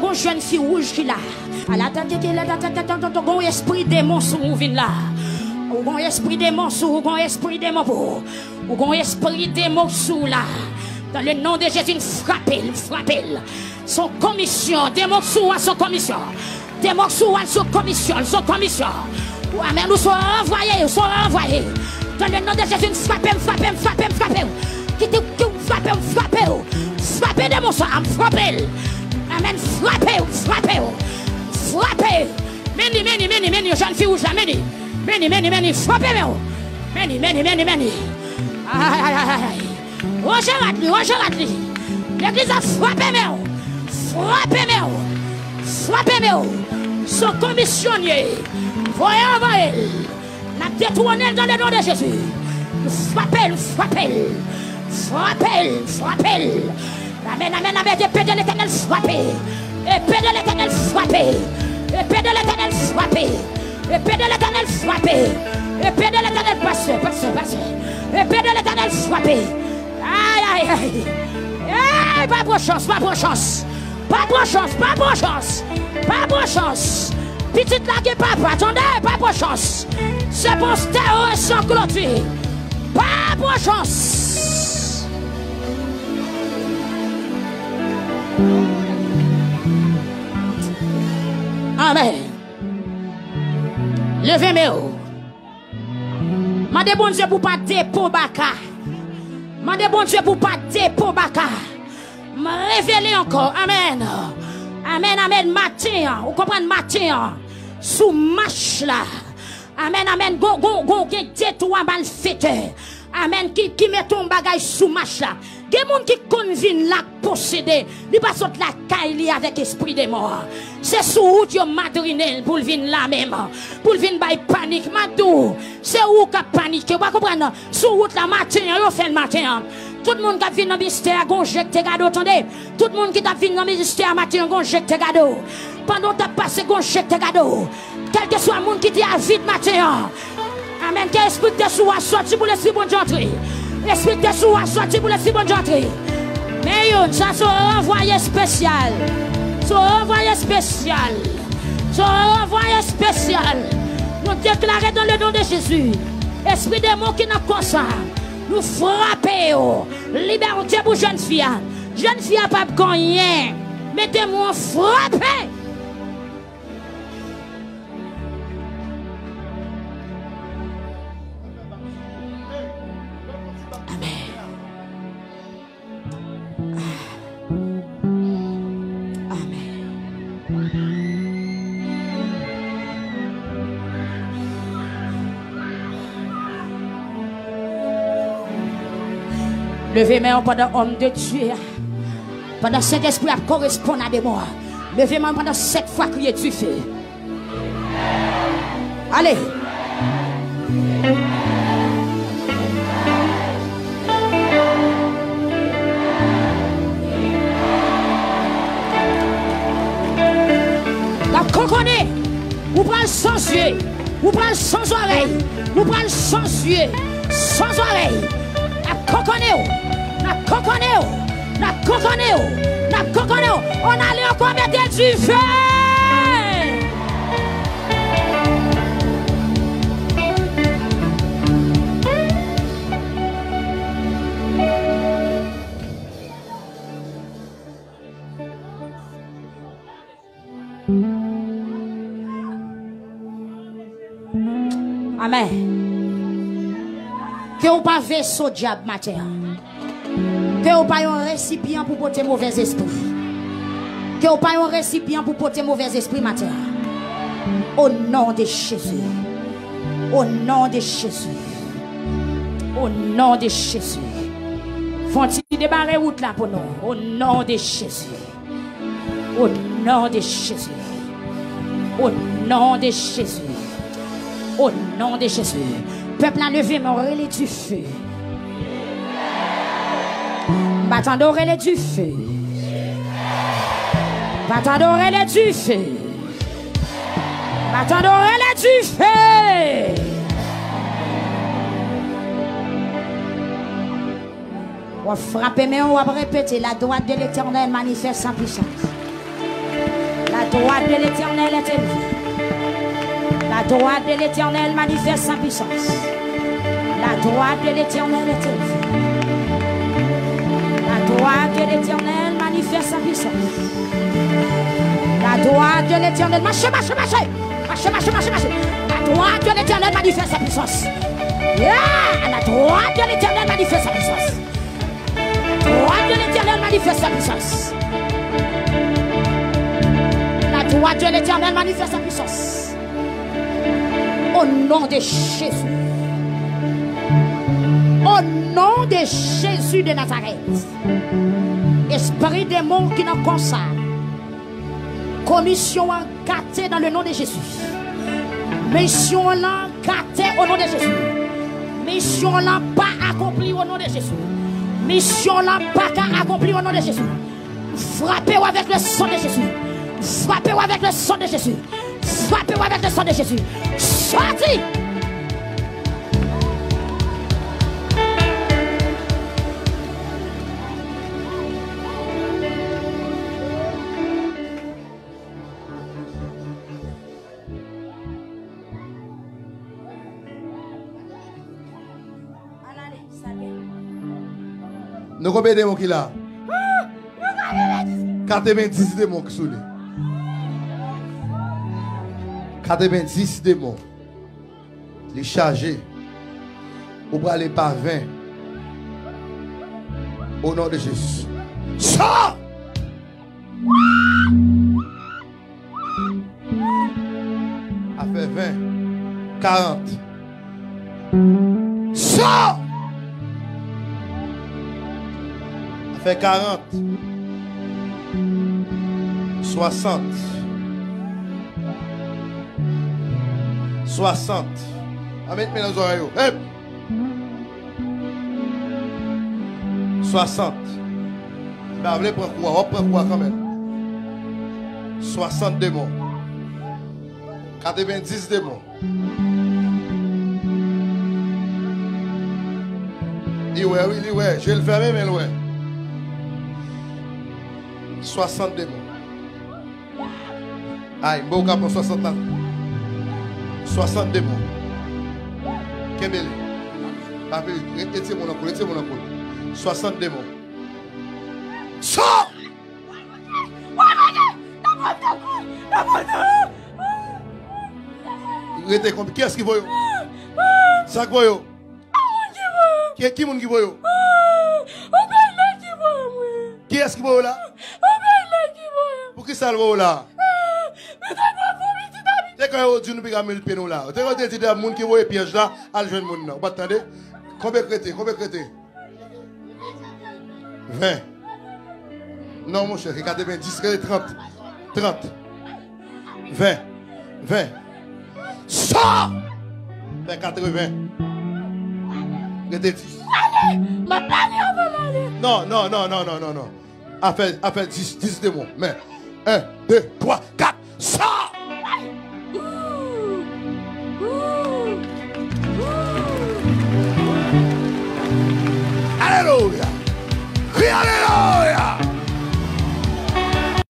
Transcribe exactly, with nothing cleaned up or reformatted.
Gon jèn fi wouj ki la. Ala tèt ki la tèt tèt tèt gon espri demon sou ou vin la. Ou gon espri demon sou ou, gon espri demon pou ou. Ou gon espri demon sou ou la. Dans le nom de Jésus, m frape l, m frape l. Son komisyon, demon sou ou a son komisyon. Demon sou ou a son komisyon, son komisyon. Ou amèn, ou son ranvwaye, ou son ranvwaye. Dans le nom de Jésus, m frape, m frape, m frape, m frape. Kite ki w frape, m frape w. Frape demon sa, m frape l. Amèn, frape w, frape w. Frape. Meni, meni, meni, meni, jèn fi wouj la, meni. Meni, meni, meni, frape men w. Meni, meni, meni, meni. Ay, ay, ay, ay, ay. Ranje rad li, ranje rad li. Legliz la frape men w. Frape men w. Frape men w. Son komisyonye. Voye anvoye l. N ap detounen l dans le nom de Jésus. Nou frape l, nou frape l. Frape l, frape l. Amèn, amèn, amèn. Epe de Letènèl frape. Epe de Letènèl frape. Epe de Letènèl frape. Epe de Letènèl frape. Epe de Letènèl pase, pase, pase. Epe de Letènèl frape. Ay, ay, ay. Ey, pa pran chans, pa pran chans. Pa pran chans, pa pran chans. Pa pran chans. Pitit la gen papa, tande, pa pran chans. Se pa yon stè san kloti. Pa pran chans. Amèn. Leve men w. Mande Bondye pou pa depo baka. Mande Bondye pou pa depo baka. M revele ankò. Amèn. Amèn, amèn. Maten an, ou konprann maten an, sou mach la. Amèn, amèn. Gon, gon, gon, gen de twa malfetè. Amèn. Ki, ki mete yon bagay sou mach la. Gen moun ki konn vin la k posede. Li pa sot lakay li avèk espri demon an. Se sou wout yo madrinen l pou l vin la menm. Pou l vin bay panik. M ap di w, se ou k ap panike. Ou pa konprann? Sou wout la maten an, yo fè l maten an. Tout moun k ap vin nan ministè a, gon je k te gade w, tande. Tout moun ki t ap vin nan ministè a maten an, gon je k te gade w. Pandan w t ap pase, gon je k te gade w. Kèlkeswa moun ki te avid maten an. Amèn. Ke espri ki te sou a soti pou lespri Bondye antre. Espri ki te sou a soti pou lespri Bondye antre. Men youn, sa se yon ranvwaye espesyal. Se yon ranvwaye espesyal. Se yon ranvwaye espesyal. Nou deklare dans le nom de Jésus. Espri demon ki nan kò sa. Nou frape yo. Libète pou jèn fi a. Jèn fi a p ap gen anyen. Men demon an frape. Amèn. Amèn. Leve men w pandan òm de Dye a. Pandan Sentespri ap koresponn a demon an. Leve men w pandan sèt fwa, kriye dife. Ale. L ap kankonnen. Ou pral san zye. Ou pral san zòrèy. Ou pral san zye. San zòrèy. L ap kankonnen w. L ap kankonnen w. N ap kankonnen w. N ap kankonnen w. On ale ankò, mete dife. Amèn. Ke w pa veso dyab maten an. Ke w pa yon resipyan pou pote movèzespri. Ke w pa yon resipyan pou pote movèzespri maten an. O non de Jezi. O non de Jezi. O non de Jezi. Fon ti debare wout la pou nou. O non de Jezi. O non de Jezi. O non de Jezi. O non de Jezi. Pèp la, leve men w, rele dife. M pa tande w rele dife. M pa tande w rele dife. M pa tande w rele dife. W ap frape men w, w ap repete, la droite de l'Éternel manifeste sa puissance. Droite de l'Éternel est élevée. La droite de l'Éternel manifeste sa puissance. La droite de l'Éternel est élevée. La droite de l'Éternel manifeste sa puissance. La droite de l'Éternel. Mache, mache, mache. Mache, mache, mache, mache. La droite de l'Éternel manifeste sa puissance. Yeah! La droite de l'Éternel manifeste sa puissance. Droite de l'Éternel manifeste sa puissance. La droite de l'Éternel manifeste sa puissance. Au nom de Jésus. Au nom de Jésus de Nazareth. Espri demon ki nan kò sa. Komisyon an gate dans le nom de Jésus. Misyon an gate au nom de Jésus. Misyon an pa akonpli au nom de Jésus. Misyon an pa ka akonpli au nom de Jésus. Frape w avec le sang de Jésus. Frape w avec le sang de Jésus. Frape w avec le sang de Jésus. Soti! Nou konbyen demon ki la? Katrevenndis demon ki sou li. Katrevenndis demon. Li chaje. Ou prale pa ven. O non de Jezi. Sa! Afè ven, karant. Sa! Afè karant. Swasant. Swasant. A met men nan zòrèy yo. Hey! Swasant. M pa vle pran kou a, w ap pran kou a kanmenm. Swasant demon. Katrevenndis demon. Li wè, wi, li wè. Je l fèmen, men l wè. Swasant demon. Ay, m wè w ka pran swasant la. Swasant demon. Kenbe li. Pa pè, re-, retire moun nan kou, retire moun nan kou. Swasant demon. Sa! Rete konbyen? Kiyès ki voye w? Sa k voye w? Ki, ki moun ki voye w? Kiyès ki voye w la? Poukisa l voye w la? Te ka yo di nou piga mil pye nou la. Te ka yo te di de moun ki voye pyèj la, al jwenn moun nan. Ou pa t tande? Konbyen k rete? Konbyen k rete? Ven. Non, monchè, se katrevenndis, rete trant. Trant. Ven. Ven. Sa! Fè katreven. Rete dis. Ale! M ap ale anvan m ale. Non, non, non, non, non, non, non. Afè, afè dis, dis demon. Men. En, de, twa, kat. Sa!